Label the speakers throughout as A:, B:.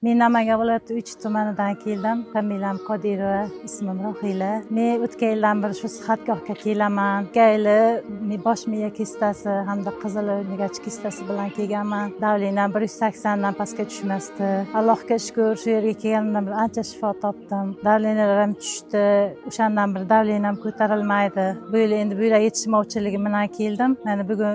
A: Men Namangan viloyati Uch tumanidan keldim. Familiyam Qodirova, ismim Rohila. Men o'tgan yildan beri shu sihatgohga kelaman. O'tgan yili bosh miya kistasi hamda qizil o'ynash kistasi bilan kelganman. Давлениям 180 dan pastga tushmasdi. Allohga shukur, shu yerga kelganimdan beri ancha shifo topdim. Давления larim tushdi. O'shandan beri давлениям ko'tarilmaydi. Bu yil endi buyrak yetishmovchiligi bilan keldim. Mana bugun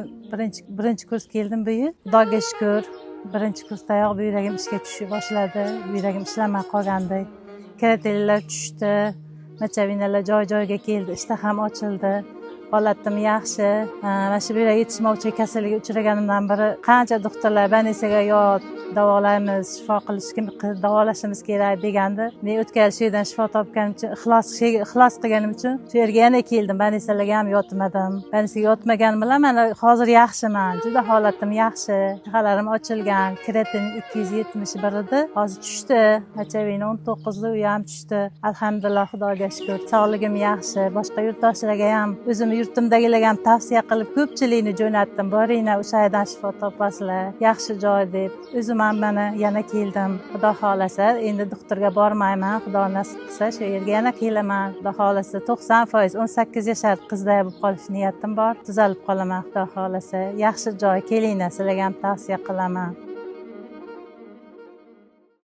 A: birinchi kurs keldim bu yil. Xudoga shukur. Birinchi kursdayoq buyragim ishga tushib boshladi. Buyragim ishlamay qolgandi. Kreatinlar tushdi, мочевина lar joy-joyiga keldi, ishtaham ochildi. Holatim yaxshi. Mana shu buyrak yetishmovchilik kasalligiga uchraganimdan beri qancha doktorlar больница ga yot, davolaymiz, shifo qilish, davolashimiz kerak degandi. Men o'tgan yil shu yerdan shifo topganim uchun, ixlos qilganim uchun shu yerga yana keldim. Больница larga ham yotmadim. Больница ga yotmaganim bilan mana hozir yaxshiman. Juda holatim yaxshi. Ishtahalarim ochilgan. Kreatin 271 edi. Hozir tushdi. Мочевина 19, u ham tushdi. Alhamdulillah, Xudoga shukur. Sog'ligim yaxshi. Boshqa yurtdoshlarga ham, o'zimni yurtimdagilarga ham tavsiya qilib ko'pchilikni jo'natdim. Boringlar, o'sha yerdan shifo topasizlar. Yaxshi joy deb. O'zim ham mana yana keldim. Xudo xohlasa, endi doktorga bormayman. Xudo nasib qilsa, shu yerga yana kelaman. Xudo xohlasa 90% 18 yashar qizday bo'lib qolish niyatim bor. Tuzalib qolaman, Xudo xohlasa. Yaxshi joy, kelinglar, sizlarga ham tavsiya qilaman.